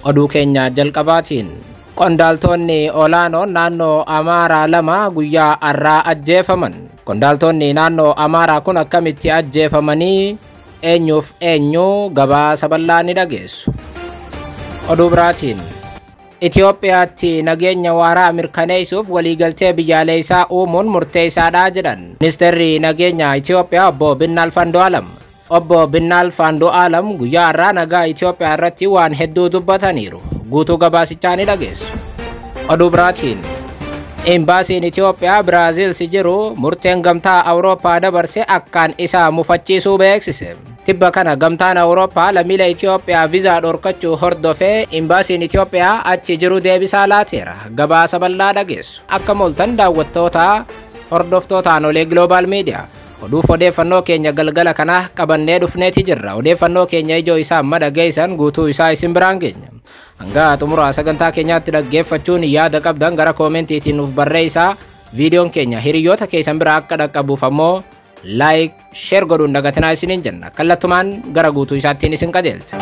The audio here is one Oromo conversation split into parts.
Oduu keenya jalqabaatiin qondaaltonni olaanoon naannoo Amaaraa lama guyyaa har'aa ajjeefaman. Qondaaltonni naannoo Amaaraa kun akkamitti ajjeefamanii, eenyuuf eenyu, gabaasa bal'aa ni dhageessu. Oduu biraatiin Itoophiyaatti nageenya waaraa mirkaneessuuf waliigaltee biyyaalessaa uumuun murteessaadha jedhan Ministeerri Nageenya Itoophiyaa Obbo Binnaal Fandu'aalam. Obbo Binnaal Fandu'aalam guyyaa har'aa nagaa Itoophiyaa irratti waan hedduu dubbataniiru. Guutuu gabaasichaa ni dhageessu. Oduu biraatiin Imbaasiin Itoophiyaa Biraaziil jiru murteen gamtaa Awurooppaa dabarse akkaan isa mufachiisuu beeksise. Tibba kana gamtaan Awurooppaa lammiilee Itoophiyaa viizaa dhorkachuu hordofee imbaasiin Itoophiyaa achi jiru deebisaa laateera. Gabaasa bal'aa dhageessu. Akka mooltan daawwattoota hordoftootaan olee Global Media. Oduuf odeeffannoo keenya galgala kana qabannee dhufneeti jirra. Odeeffannoo keenya ijoo isaa amma dhageessan guutuu isaa isin biraan geenya. Hanga xumura sagantaa keenyaatti dhaggeeffachuun yaada qabdan gara koomentiitiin nuuf barreessaa. Viidiyoon keenya hiriyoota keessan bira akka dhaqqabuuf ammoo like, share godhuun dagatinaa isiniin jenna. Kallattumaan gara guutuu isaattiin isin qajeelcha.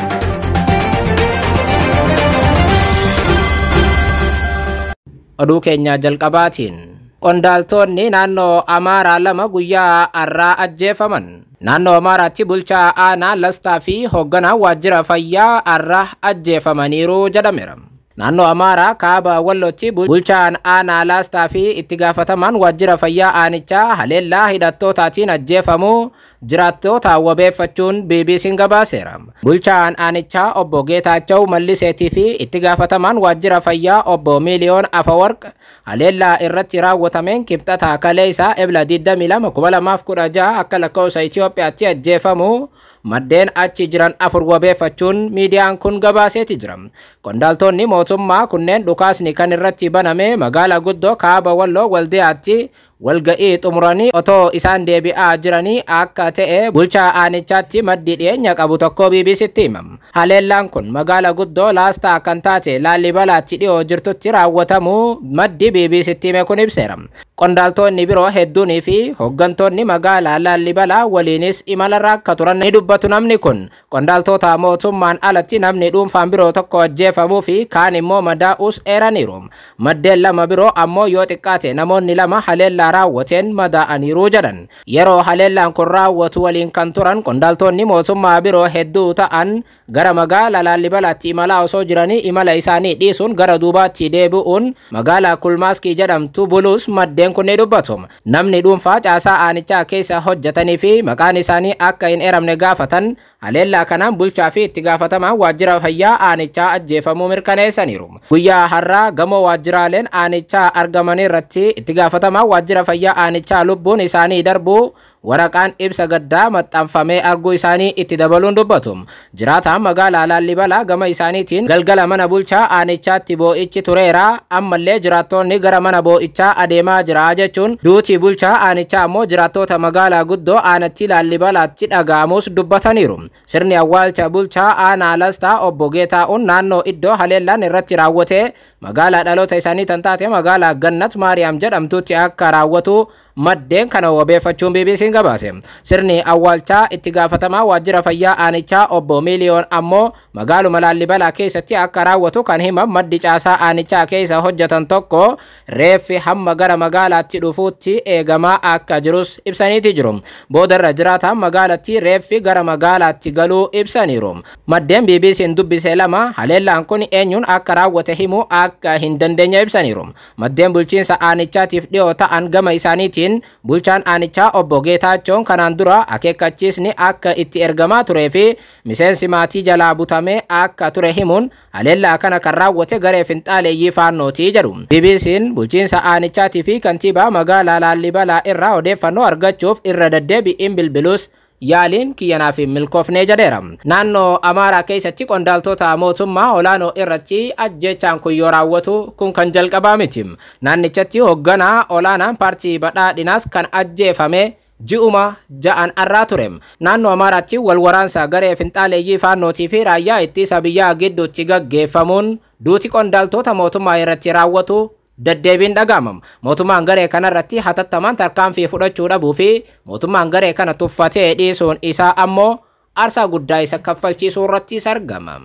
Oduu keenya jalqabaatiin qondaaltonni naannoo Amaaraa lama guyyaa har'aa ajjeefaman. Naannoo Amaaraatti bulchaa aanaa Lastaa fi hoogganaa waajjira fayyaa har'aa ajjeefamaniiru jedhameera. Naannoo Amaaraa kaaba Wallootti bulchaan aanaa Lastaa fi itti gaafatamaan waajjira fayyaa aanichaa haleellaa hidhattootaatiin ajjeefamuu jiraattoota wabeeffachuun BBC'n gabaaseera. Bulchaan aanichaa obbo Geetaachaw Malliseetii fi itti gaafatamaan waajjira fayyaa obbo Miiliyoon Afawarq haleellaa irratti raawwatameen kibxata kaleessaa Ebla 22 2016 akka lakkoofsa Itoophiyaatti ajjeefamuu maddeen achi jiran afur wabeeffachuun miidiyaan kun gabaaseeti jira. Qondaaltonni mootummaa kunneen dhukaasni kan irratti baname magaalaa guddoo kaaba Walloo Waldiyaatti walga'ii xumuranii otoo isaan deebi'aa jiranii akka ta'e bulchaa aanichaatti maddi dhiyeenya qabu tokko BBCtti himam. Haleellaan kun magaalaa guddoo Laastaa kan taate Laalibalaatti dhiyoo jirtutti raawwatamuu maddi BBCtti hime kun ibseera. Qondaaltonni biroo hedduunii fi hooggantoonni magaalaa Laalibalaa waliinis imalarra akka turan ni dubbatu namni kun. Qondaaltota mootummaan alatti namni dhuunfaan biroo tokko ajjeefamuu fi kaan immoo madaa'uus eeraniiru. Maddeen lama biroo ammoo yoo xiqqaate namoonni lama haleellaa raawwateen madaa'aniiru jedhan. Yeroo haleellaan kun raawwatu waliin kan turan qondaaltonni mootummaa biroo hedduu ta'an gara magaalaa Laalibalaatti imalaa osoo jiranii imala isaanii dhiisuun gara duubaatti deebi'uun magaalaa Kulmaaskii jedhamtu buluus maddeen kun ni dubbatu. Namni dhuunfaa caasaa aanichaa keessa hojjetanii fi maqaan isaanii akka hin eeramne gaafatan haleellaa kanaan bulchaa fi itti gaafatamaan waajjira fayyaa aanichaa ajjeefamuu mirkaneessaniiru. Guyyaa har'aa gamoo waajjiraaleen aanichaa argaman irratti itti gaafatamaan waajjira fayyaa aanichaa lubbuun isaanii darbuu waraqaan ibsa gaddaa maxxanfamee arguu isaanii itti dabaluun dubbatu. Jiraataan magaalaa Laallibalaa gama isaaniitiin galgala mana bulchaa aanichaatti boo'ichi tureera, ammallee jiraattonni gara mana boo'ichaa adeemaa jira jechuun duutii bulchaa aanichaa ammoo jiraattota magaalaa guddoo aanatti Laallibalaatti dhaga'amus dubbataniiru. Sirni awwaalcha bulchaa aanaa Lastaa obbo Geetaa'uun naannoo iddoo haleellaan irratti raawwate magaalaa dhaloota isaanii tan taate magaalaa Gannat Maariyaam jedhamtutti akka raawwatu maddeen kana wabeeffachuun BBC'n gabaase. Sirni awwaalchaa itti gaafatamaa waajjira fayyaa aanichaa obbo Miiliyoon ammoo magaaluma Laallibalaa keessatti akka raawwatu kan himan maddi caasaa aanichaa keessa hojjetan tokko reeffi hamma gara magaalaatti dhufuutti eegamaa akka jirus ibsaniiti jiru. Boodarra jiraataan magaalatti reeffi gara magaalaatti galuu ibsaniiru. Maddeen BBC'n dubbise lama haleellaan kun eenyuun akka raawwate himuu akka hin dandeenye ibsaniiru. Maddeen bulchiinsa aanichaatiif dhiyoo ta'an gama isaaniitiin bulchaan aanichaa obbo Geetaachoon kanaan dura akeekkachiisni akka itti ergamaa turee fi miseensi maatii jalaa butamee akka ture himuun haleellaa kana kan raawwate garee finxaaleeyyii faannootii jedhu. BBC'n bulchiinsa aanichaatii fi kantiibaa magaalaa Laallibalaa irraa odeeffannoo argachuuf irra deddeebi'iin bilbilus yaaliin kiyyanaaf hin milkoofne jedheera. Naannoo Amaaraa keessatti qondaaltota mootummaa olaanoo irratti ajjeechaan kun yoo raawwatu kun kan jalqabaa miti. Naannichatti hoogganaa olaanaan paartii badhaadhinaas kan ajjeefame ji'uma ja'an arraa ture. Naannoo Amaaraatti wal waraansa garee finxaaleeyyii faannootii fi raayyaa ittisa biyyaa gidduutti gaggeeffamuun duuti qondaaltota mootummaa irratti raawwatu deddeebiin dhaga'amam. Mootummaan garee kanarratti hatattamaan tarkaanfii fudhachuu dhabuu fi mootummaan garee kana tuffatee dhiisuun isaa ammoo aarsaa guddaa isa kaffalchiisuu irrattis argama.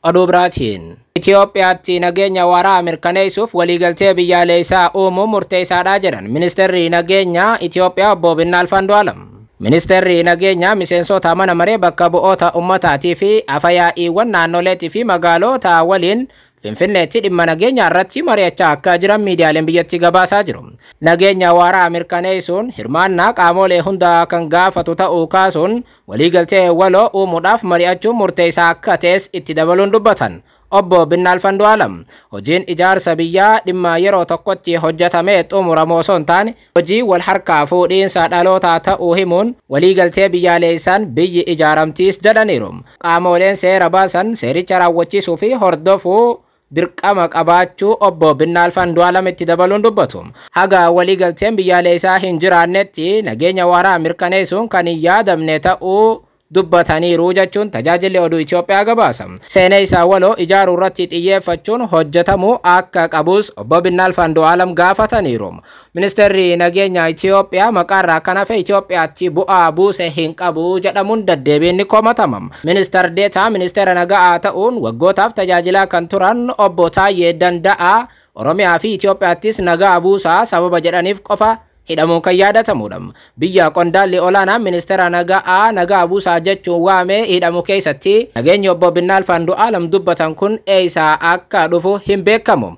Oduu biraatiin Itoophiyaatti nageenya waaraa mirkaneessuuf waliigaltee biyyaalessaa uumuun murteessaadha jedhan ministeerri nageenyaa Itoophiyaa obbo Binnaalf Andu'aalem. Ministeerri nageenyaa miseensota mana maree bakka bu'oota ummataatii fi afayaa'iiwwan naannoleetii fi magaalota waliin Finfinneetti dhimma nageenyaa irratti mari'achaa akka jiran miidiyaaleen biyyattii gabaasaa jiru. Nageenya waaraa mirkaneessuun hirmaannaa qaamolee hundaa kan gaafatu ta'uu kaasuun waliigaltee waloo uumuudhaaf mari'achuun murteessaa akka ta'es itti dabaluun dubbatan. Obbo Binnaalf Andu'aalem hojiin ijaarsa biyyaa dhimma yeroo tokkotti hojjetamee xumuramu osoo hin taane hojii wal harkaa fuudhiinsa dhalootaa ta'uu himuun waliigaltee biyyaalessaan biyyi ijaaramtiis jedhaniiru. Qaamoleen seera baasan seericha raawwachiisuu fi hordofuu dirqama qabaachuu obbo Binnaalf Andu'aalem itti dabaluun dubbatu. Haga waliigalteen biyyaalessaa hin jiraannetti nageenya waaraa mirkaneessuun kan hin yaadamne ta'uu dubbataniiru jechuun tajaajilli oduu Itoophiyaa gabaasa. Seenaa isaa waloo ijaaruu irratti xiyyeeffachuun hojjetamuu akka qabus obbo Binnaalf Andu'aalem gaafataniiru. Ministeerri nageenyaa Itoophiyaa maqaarraa kan hafe Itoophiyaatti bu'aa buuse hin qabu jedhamuun deddeebiin ni komatama. Ministeer Deetaa ministeera nagaa ta'uun waggootaaf tajaajilaa kan turan obbo Taayyee Danda'aa Oromiyaa fi Itoophiyaattis nagaa buusaa sababa jedhaniif qofa hidhamuun kan yaadatamudha. Biyya qondaalli olaanaan ministeera nagaa nagaa buusaa jechuun waamee hidhamu keessatti nageenyi obbo Binnaalf Andu'aalem dubbatan kun eessaa akka dhufu hin beekamu.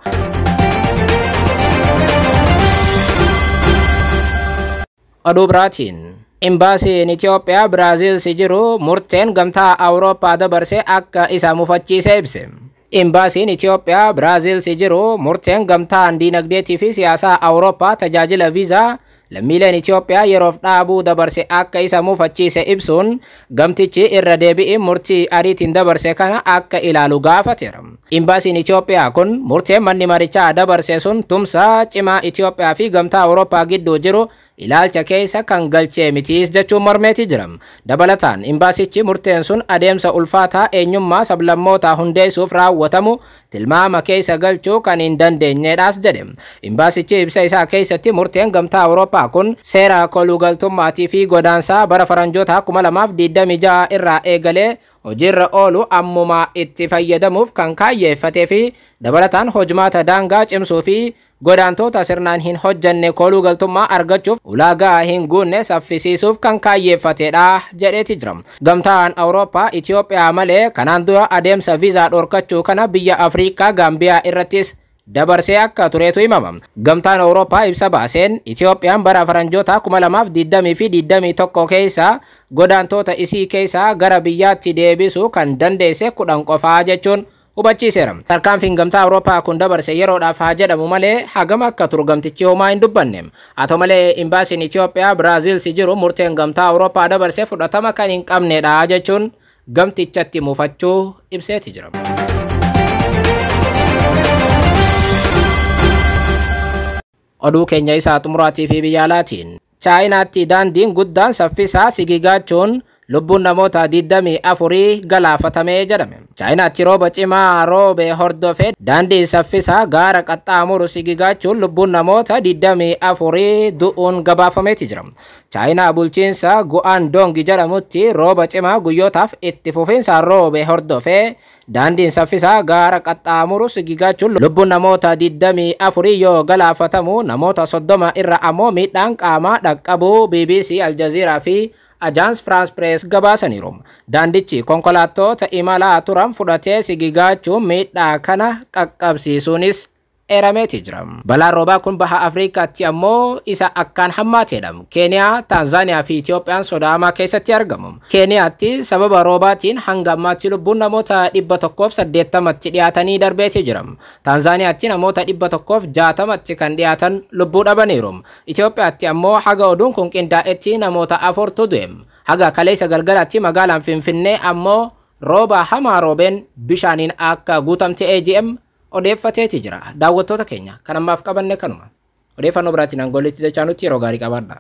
Oduu biraatiin Imbaasiin Itoophiyaa Biraaziil jiru murteen gamtaa Awurooppaa dabarse akka isa mufachiise ibse. Imbaasiin Itoophiyaa Biraaziil jiru murteen gamtaan diinagdeetii fi siyaasaa Awurooppaa tajaajila viizaa lammiileen Itoophiyaa yeroof dhaabuu dabarse akka isa mufachiise ibsuun gamtichi irra deebi'in murtii ariitiin dabarse kana akka ilaalu gaafateera. Imbaasiin Itoophiyaa kun murteen manni marichaa dabarse sun tumsa cimaa Itoophiyaa fi gamtaa Awurooppaa gidduu jiru ilaalcha keessa kan galchee mitiis jechuun mormeeti jira. Dabalataan imbaasichi murteen sun adeemsa ulfaataa eenyummaa sablammootaa hundeessuuf raawwatamu tilmaama keessa galchuu kan hin dandeenyedhaas jedhe. Imbaasichi ibsa isaa keessatti murteen gamtaa Awurooppaa kun seera kolugaltummaatii fi godaansaa bara faranjoota 2026 irraa eegalee hojiirra oolu ammumaa itti fayyadamuuf kan kaayyeeffatee fi dabalataan hojmaata daangaa cimsuu fi godaantoota sirnaan hin hojjanne kolugaltummaa argachuuf ulaagaa hin guunne saffisiisuuf kan kaayyeeffatedha jedheeti jira. Gamtaan Awurooppaa Itoophiyaa malee kanaan dura adeemsa viizaa dhorkachuu kana biyya Afrikaa Gaambiyaa irrattis dabarsee akka tureetu himama. Gamtaan Awurooppaa ibsa baaseen Itoophiyaan bara faranjoota 2020 fi 21 keessa godaantoota isii keessaa gara biyyaatti deebisuu kan dandeesse 10 qofaa jechuun hubachiiseera. Tarkaanfiin gamtaa Awurooppaa kun dabarse yeroodhaaf haa jedhamu malee hagam akka turu gamtichi homaa hin dubbanne. Haa ta'u malee imbaasiin Itoophiyaa Biraaziil jiru murteen gamtaa Awurooppaa dabarse fudhatama kan hin qabnedha jechuun gamtichatti mufachuu ibseeti jira. Oduu keenya isaa xumuraatii fi biyya alaatiin Chaayinaatti daandiin guddaan saffisaa sigigaachuun lubbuun namoota 24 galaafatamee jedhame. Chaayinaatti rooba cimaa roobe hordofee daandii saffisaa gaara qaxxaamuru sigigaachuun lubbuun namoota 24 du'uun gabaafameeti jira. Chaayinaa bulchiinsa Guangdong jedhamutti rooba cimaa guyyootaaf itti fufiinsaan roobe hordofee daandiin saffisaa gaara qaxxaamuru sigigaachuun lubbuun namoota 24 yoo galaafatamu namoota 30 irra ammoo miidhaan qaamaa dhaqqabuu BBC, Aljazeeraa fi Ajaans France Press gabaasaniiru. Daandichi konkolaattota imalaa turan fudhatee sigigaachuun miidhaa kana qaqqabsiisuunis eerameeti jira. Balaan roobaa kun baha Afrikaatti ammoo isa akkaan hammaateedha. Keeniyaa, Taanzaaniyaa fi Itoophiyaan sodaamaa keessatti argamu. Keeniyaatti sababa roobaatiin hanga ammaatti lubbuun namoota 180tti dhiyaatanii darbeeti jira. Taanzaaniyaatti namoota 160tti kan dhiyaatan lubbuu dhabaniiru. Itoophiyaatti ammoo haga oduun kun qindaa'etti namoota 4tu du'e. Haga kaleessa galgalaatti magaalaan Finfinnee ammoo rooba hamaa roobeen bishaaniin akka guutamte AGM odeeffateeti jira. Daawwattoota keenya kan ammaaf qabanne kanuma. Odeeffannoo biraatiin hangolitti dachaanutti yeroo gaarii qabaadha.